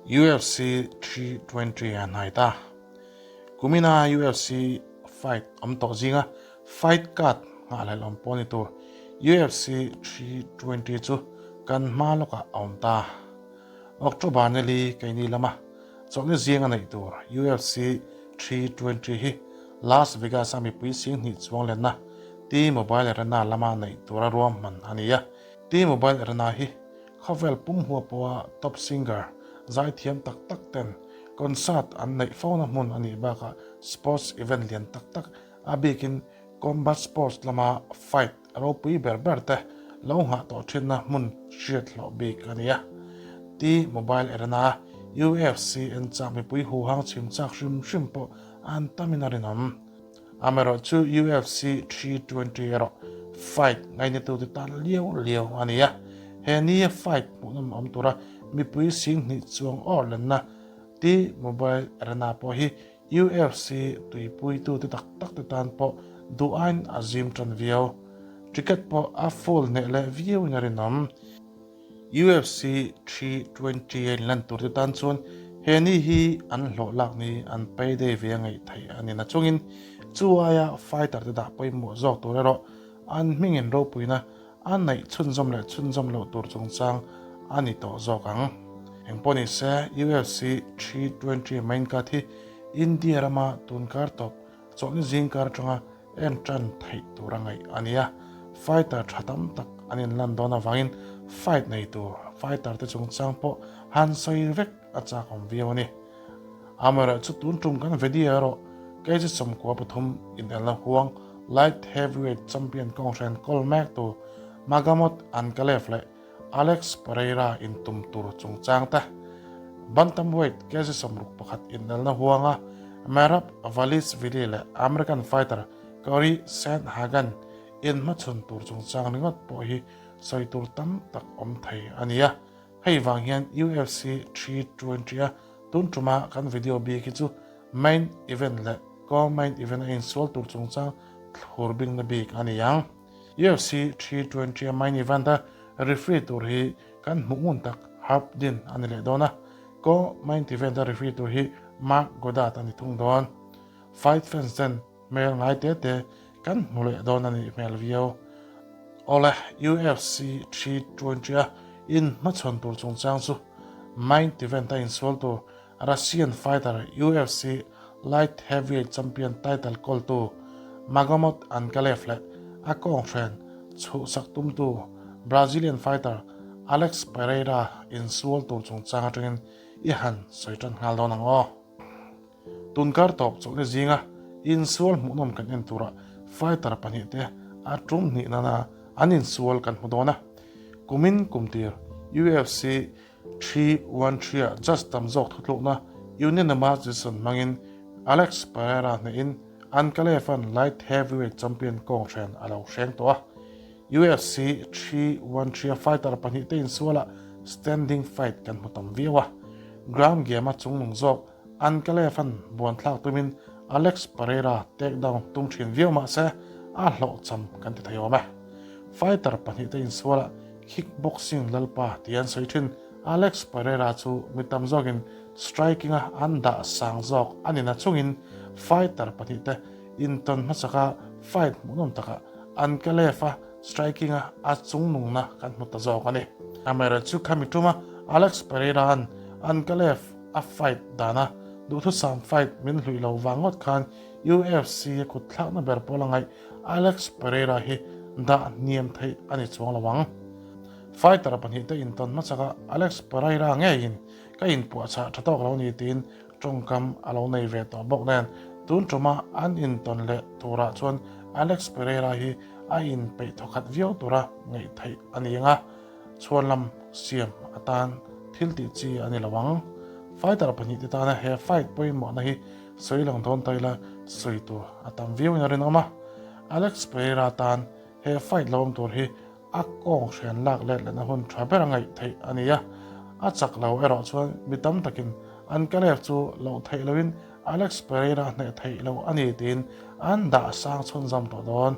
UFC 320 a hnai ta. Kumina UFC fight awm tawh zinga fight card nghahhlelh awm pawh ni tur UFC 320 chu kan hma lawkah a awm ta. October nili keini lama chawlhni zinga neih tur UFC 320 hi Las Vegas-a mipui 2000 chuang lenna T-Mobile Arena lama neih tura ruahman a ni a. T-Mobile Arena hi Khawvel pum hua pawha top singer zaithiam tak tak ten concert an neih fona hmun a nih bakah sports event lian tak tak a bikin combat sports lama fight ropui ber ber te lo nghah tawh thinna hmun hriat hlawh bik a ni a. T-Mobile Arena UFC en chak mipui huhang chhim chak hrim hrim pawh an tamin a rinawm. Amaherawhchu UFC 320 erawh fight ngainatute tan liau liau a ni a, he nia fight hmuhnawm awm tura mipui 20,000 chuang awr lenna T-Mobile Arena pawh hi UFC tuipuitute tak tak te tan pawh duh aiin a zim tan viau. Ticket pawh a full hneh leh viauin a rinawm. UFC 320 a inlan tur te tan chuan he ni hi an hlawh lak ni an payday ve a ngaih theih a ni nachungin chu aia fighter te dah pawimawh zawk tur erawh an hmingin ropuina a neih chhunzawm leh chhunzawm loh tur chungchang a ni tawh zawk ang. Engpawh ni se UFC 320 main card hi India rama tunkar tawp chawlhni zingkar atanga En tan theih tur a ngaih a nia. Fighter tha tam tak an inlan dawn avangin fight nei tur fighter te chungchang pawh han sawi vek a chak awm viau a ni. Amaherawh chu tun tum kan video erawh kg 13 inelna huang light heavyweight champion kawnghren kawl mek tu Magomed Ankalaev leh Alex Pereira intum tur chungchang te, bantamweight kg 61 inelna huanga Merab Dvalishvili leh American fighter Cory Sandhagen inhmachhawn tur chungchang ringawt pawh hi sawi tur tam tak awm thei a ni a. Hei vang hian UFC 320 a tun tuma kan video bik hi chu main event leh co-main event a insual tur chungchang thlur bingna bik a ni ang. UFC 320 a main event a referee tur hi kan hmuh ngun tak Herb Dean a ni leh dawn a, co main event a referee tur hi Mark Goddard a ni thung dawn. Fight fans ten hmel ngai te te kan hmu leh dawn a nih hmel viau. Awle, UFC 320 a in hmachhawn tur chungchang chu main event a insual tur Russian fighter UFC light heavyweight champion title kawltu Magomed Ankalaev leh a kawnghren chhuhsak tumtu Brazilian fighter Alex Pereira insual tur chungchang atangin i han sawi tan nghal dawn ang aw. Tunkar tawp chawlhni zinga insual hmuhnawm kan en turah fighter pahnihte a tum hnih nana an insual kan hmu dawn a. Kumin kumtir UFC 313 ah judge tam zawk thutlukna unanimous decision hmangin Alex Pereira hnehin Ankalaev-a'n light heavyweight champion kawnghren a lo hreng tawh a. UFC 313 a fighter pahnihte insualah standing fight kan hmu tam viau a. Ground game-a chungnung zawk Ankalaev-a'n buanthlak tumin Alex Pereira takedown tum thin viau mah se a hlawhcham kan ti thei awm e. Fighter pahnihte insualah Kickboxing lalpa tih an sawi thin. Alex Pereira chu mi tam zawkin striking-a an dah sang zawk a ni nachungin fighter pahnihte intawn hmasaka fight hmuhnawm takah Ankalaev-a striking-a a chungnungna kan hmu ta zawk a ni. Amaherawhchu chu khami tuma Alex Pereira-a'n Ankalaev a fight dana duhthusam fight min hluih lo vang ngawt khan UFC a kut thlakna ber pawl a ngaih Alex Pereira hi dah hniam theih a ni chuang lo ang. Fighter pahnihte intawn hmasaka Alex Pereira ngeiin ka inpuahchah tha tawk lo ni tiin tawngkam a lo nei ve tawh bawk nen tun tuma an intawn leh turah chuan Alex Pereira hi a inpeih thawkhat viau tura ngaih theih a ni ang a, chhuanlam siam atan thil tih chi a ni lo ang. Fighter pahnihte tana he fight pawimawhna hi Sawi lang dawn ta ila sawi tur a tam viau in a rinawm a. Alex Pereira tan he fight lo awm tur hi a kawng hrian lak let lehna hun tha ber a ngaih theih a ni a. A chak lo erawh chuan mi tam takin Ankalaev chu loh theih loin Alex Pereira hneh theih lo a ni tiin an dah sang chhunzam tawh dawn.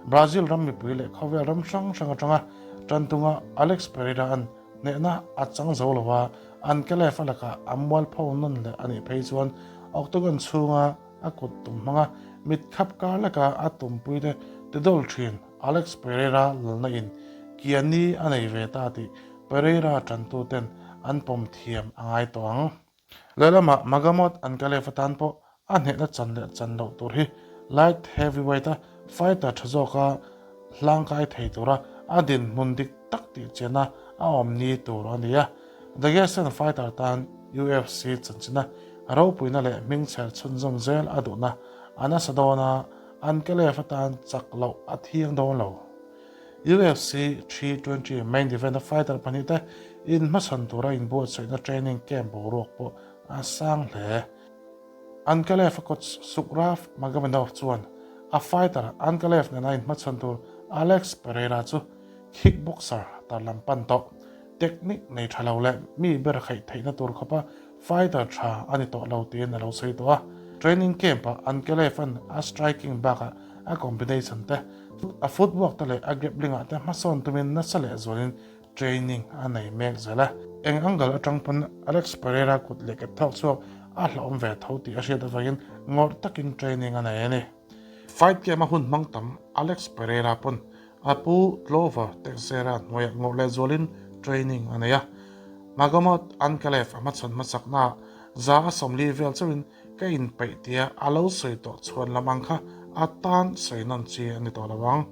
Brazil ram mipui leh khawvel ram hrang hrang atanga tantunga Alex Pereira an hnehna a chang zo lo a. Ankalaev a lakah a mualpho nawn leh a nih phei chuan octagon chhunga a kut tum hmanga mit khap kar leka a tumpuite tidawl thin Alex Pereira lalna in Kiani a nei ve ta tih Pereira tantuten an pawm thiam a ngai tawh ang. Lehlamah Magamot Ankalaev atan pawh a hnehna chan leh chan loh tur hi light heavyweight a fighter tha zawka hlangkai thei tura a dinhmun dik tak tih chianna a awm ni tur a ni a. Dagestan fighter tan UFC chanchina ropuina leh hmingchher chhunzawm zel a duhna a nasa dawn a, Ankalaev atan chak loh a thiang dawn lo. UFC 320 main event a fighter pahnihte inhmachhan tura inbuatsaihna training camp boruak pawh a sang hle. Ankalaev a coach Sukhrav Magomedov chuan a fighter Ankalaev nena inhmachhan tur Alex Pereira chu kickboxer tarlam pan tawh, technique nei tha lo leh mi ber khaih theihna tur khawpa fighter tha a ni tawh lo tiin a lo sawi tawh a. Training camp-ah Ankalaev-a'n a striking bakah a combination te, a footwork te leh a grappling-ah te hmasawn tumin nasa leh zualin training a nei mek zel a. Eng angle atang pawn Alex Pereira kut leh kep thawk chhuak a hlauhawm ve tho tih a hriat avangin ngawrh takin training a nei a ni. Fight game a hun hmang tam Alex Pereira pawn a pu Glover Teixeira hnuaiah ngawrh leh zualin training a nei a. Magomed Ankalaev a hmachhawn hmasaknaah 140 vel chauhin Ka inpeih tia a lo sawi tawh chhuan lam ang kha a tan sawi nawn chi a ni tawh lo ang.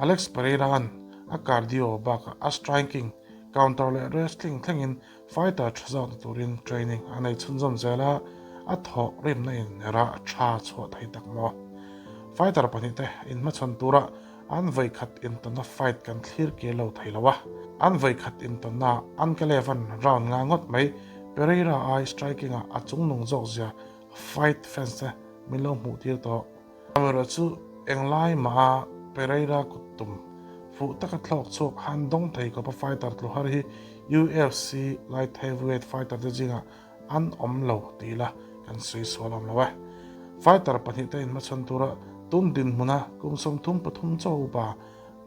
Alex Pereira-a'n a cardio bakah a striking, counter leh wrestling thlengin fighter tha zawkna turin training a nei chhunzawm zel a, a thawh rimna in rah tha chhuah thei tak maw? Fighter pahnihte inhmachhawn tura An vawikhat intawnna fight kan thlir kir lo thei lo a, an vawikhat intawnna Ankalaev-a'n round nga ngawt mai Pereira ai striking-ah a chungnung zawk zia fight fans te min lo hmuh tir tawh. Amaherawh chu englai maha Pereira kut tum fuh taka thlawk chhuak han dawng thei khawpa fighter tlu har hi UFC light heavyweight fighter te zingah An awm lo ti ila kan sawi sual awm lo e. Fighter pahnihte inhmachhawn tura tun dinhmuna kum 33 chaw upa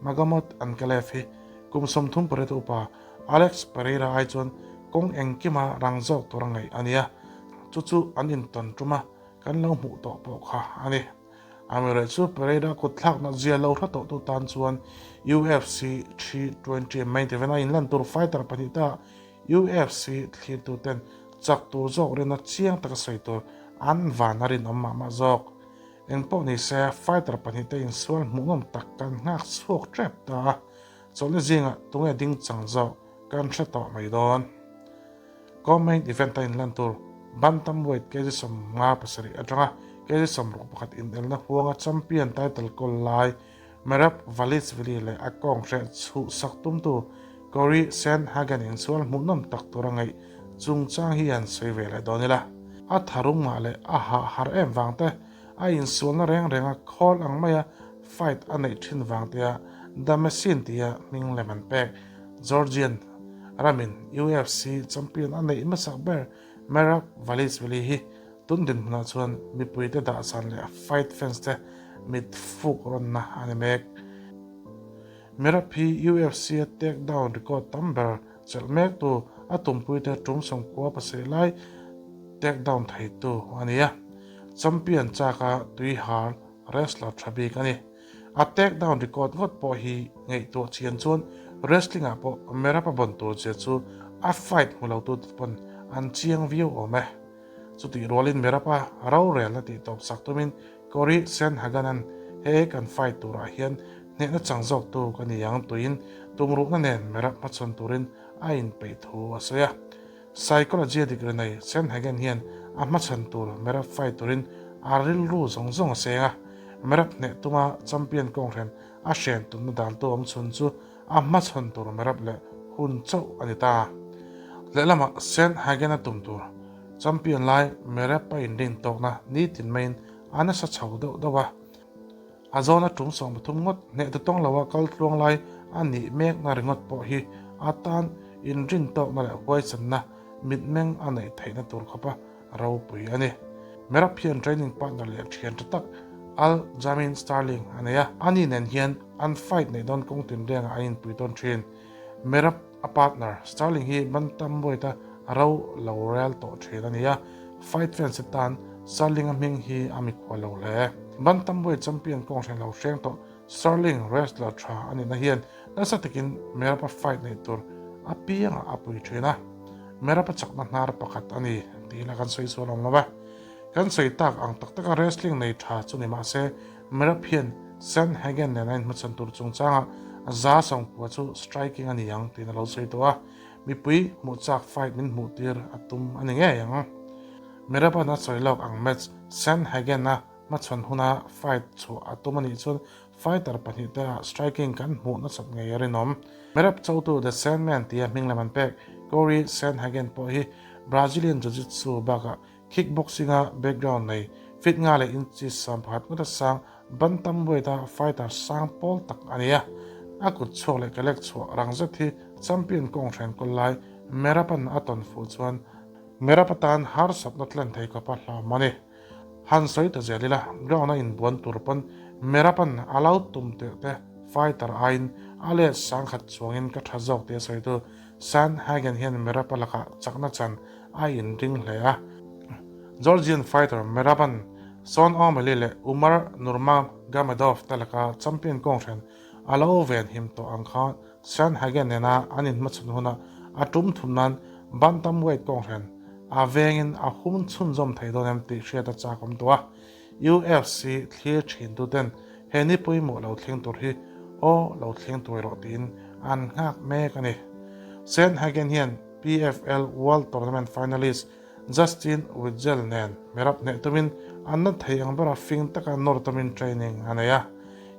Magomed Ankalaev hi kum 38 upa Alex Pereira ai chuan kawng engkima rang zawk tura ngaih a ni a, chu chu an intawn tuma kan lo hmuh tawh pawh kha a ni. Amaherawhchu chu Pereira kut thlakna zia lo hre tawhtu tan chuan UFC 320 main event a inlan tur fighter pahnihte UFC thlirtuten chak tur zawk rinna chiang taka sawi tur an van a rinawm mah mah zawk. Engpawh ni se, fighter pahnihte insual hmuhnawm tak kan nghak chhuak tep ta a, chawlhni zingah tunge ding chang zawk kan hre tawh mai dawn. Co-main event a inlan tur bantamweight kg 57 atanga kg 61 inelna huanga champion title kawl lai Merab Dvalishvili leh a kawng hreh chhuhsak tumtu Cory Sandhagen insual hmuhnawm tak tura ngaih chungchang hi han sawi ve leh dawn ila. A tharungah leh a hah har em vang te, a insualna reng renga khawl ang maia fight a neih thin vang tia The Machine tia hming lem an pek. Georgian ramin UFC champion a neih hmasak ber Merab Dvalishvili hi Tun dinhmunah chuan mipuite dahsan leh fight fans te mit fuk rawnna a ni mek. Merab hi UFC a takedown record tam ber chelh mektu a tumpuite tum 97 lai takedown theitu a ni a, champion chaka tuihar wrestler tha bik a ni. A takedown record ngawt pawh hi ngaihtuah chian chuan wrestling ah pawh Merab a bawn tur zia chu a fight hmu lo tute pawn an chiang viau awm e. Chutih rualin Merab-a rorelna tih tawp sak tumin Cory Sandhagen-a'n he kan fight turah hian hnehna chang zawktu ka ni ang tuin tumruhna nen Merab hmachhawn turin a inpeih thu a sawi a. Psychology-a degree nei Sandhagen hian a hmachhawn tur Merab fight turin a rilru zawng zawng a seng a. Merab hneh tuma champion kawnghren a hren tumna dantu awmchhun chu A hmachhawn tur Merab leh hun chauh a ni ta. Lehlamah Sandhagen-a tum tur champion lai Merab a inrin tawkna nitin maiin a nasa chho deuh deuh a. A zawna tum 13 ngawt hneh tu tawng loa kal tluang lai a nih mekna ringawt pawh hi a tan inrin tawkna leh huaichanna mitmeng a neih theihna tur khawpa ropui a ni. Merab hian training partner leh thian tha tak Al Jamin Sterling a nei a, ani nen hian an fight neih dawn kawng tinrengah an inpui tawn thin. Merab a partner Sterling hi bantamweight-a Ro lo rel tawh thin a ni a, fight fans te tan Sterling-a hming hi a mikhual lo hle. Bantamweight champion kawnghren lo hreng tawh Sterling wrestler tha a nihna hian nasa takin Merab-a fight neih tur apiangah a pui thin a, Merab-a chakna hnar pakhat a ni tih lah kan sawi sual awm lo va. Kan sawi tak ang tak taka wrestling nei tha chu ni mahse Merab hian Sandhagen nen a inhmachhan tur chungchangah 9% chu striking a ni ang tiin a lo sawi tawh a. Mipui hmuh chak fight min hmuh tir a tum a ni ngei ang. Meraban a sawi lawk ang match Sandhagen-a hmachhawn huna fight chhuah a tum a nih chuan fighter pahnihte ah striking kan hmuh nasat ngei a rinawm. Merab chotu The Sandman tia hming lam an pek Cory Sandhagen pawh hi Brazilian Jiu-Jitsu bakah Kickboxing-a background nei, fit nga leh inches 11 ngawta sang bantamweight-a fighter sang pawl tak a ni a. A kut chhuak leh kelek chhuah rang zet hi champion kawng hren kawl lai Merapan a tawn fuh chuan Merap atan harsatna tlen thei khawpa hlauhawm a ni. Han sawi ta zel ila, ground-a inbuan tur pawn Merapan a lo tum tirh te fighter aiin a let 10,000 chuangin ka tha zawk tih a sawitu Sandhagen hian Merapa lakah chakna chan a inring hle a. Georgian fighter Meraban Sean O'Malley leh Umar Nurmagomedov te laka champion kawnghren a lo venhim tawh ang khan Sandhagen nena an inhmachhawn hunah a tum thum nan bantamweight kawnghren a vengin a hum chhunzawm thei dawn em tih hriat a chak awm tawh a. UFC thlir thin tuten he ni pawimawh lo thleng tur hi aw lo thleng tuai rawh tiin an nghak mek a ni. Sandhagen hian PFL World Tournament finalist Justin Witzel nen Merab hneh tumin an na thei ang bera fing taka nawr tumin training a nei a.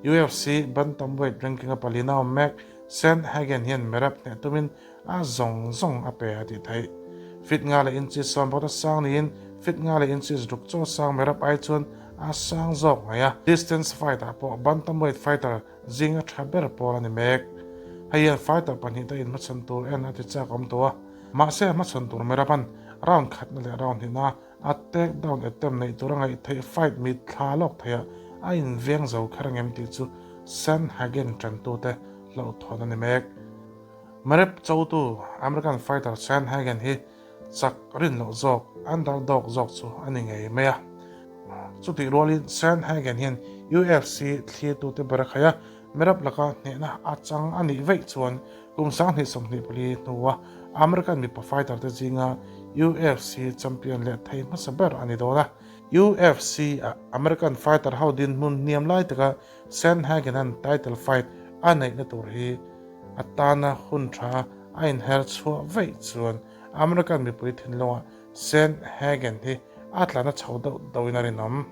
UFC bantamweight ranking-a palina awm mek Sandhagen hian Merab hneh tumin A zawng zawng a pe a tih theih. Fit nga leh inches 10 a sang niin fit nga leh inches ruk chaw sang Merab ai chuan a sang zawk mai a. Distance fight ah pawh bantamweight fighter zinga tha ber pawl a ni mek. Hei hian fighter pahnihte inhmachhawn tur en a ti chak awm tawh a. Mahse a hmachhawn tur Meraban round khatna leh round hnihna a take down attempt neih tur a ngaih theih fight mit thla lawk theih ah a inveng zo kher angem tih chu Sandhagen tantute hlauhthawn a ni mek. Merab chotu American fighter Sandhagen hi chak rin loh zawk, underdog zawk chu a ni ngei mai a. Chutih rualin Sandhagen hian UFC thlirtute ber a khai a, Merab laka hnehna a chang a nih veih chuan kum 2024 hnua American mipa fighter te zinga UFC champion leh thei hmasa ber a ni dawn a. UFC ah American fighter ho dinhmun hniam lai taka Sandhagen-a'n title fight a neihna tur hi a tana hun tha a inher chhuah veih chuan American mipui thinlungah Sandhagen hi a tlana chho deuh deuhin a rinawm.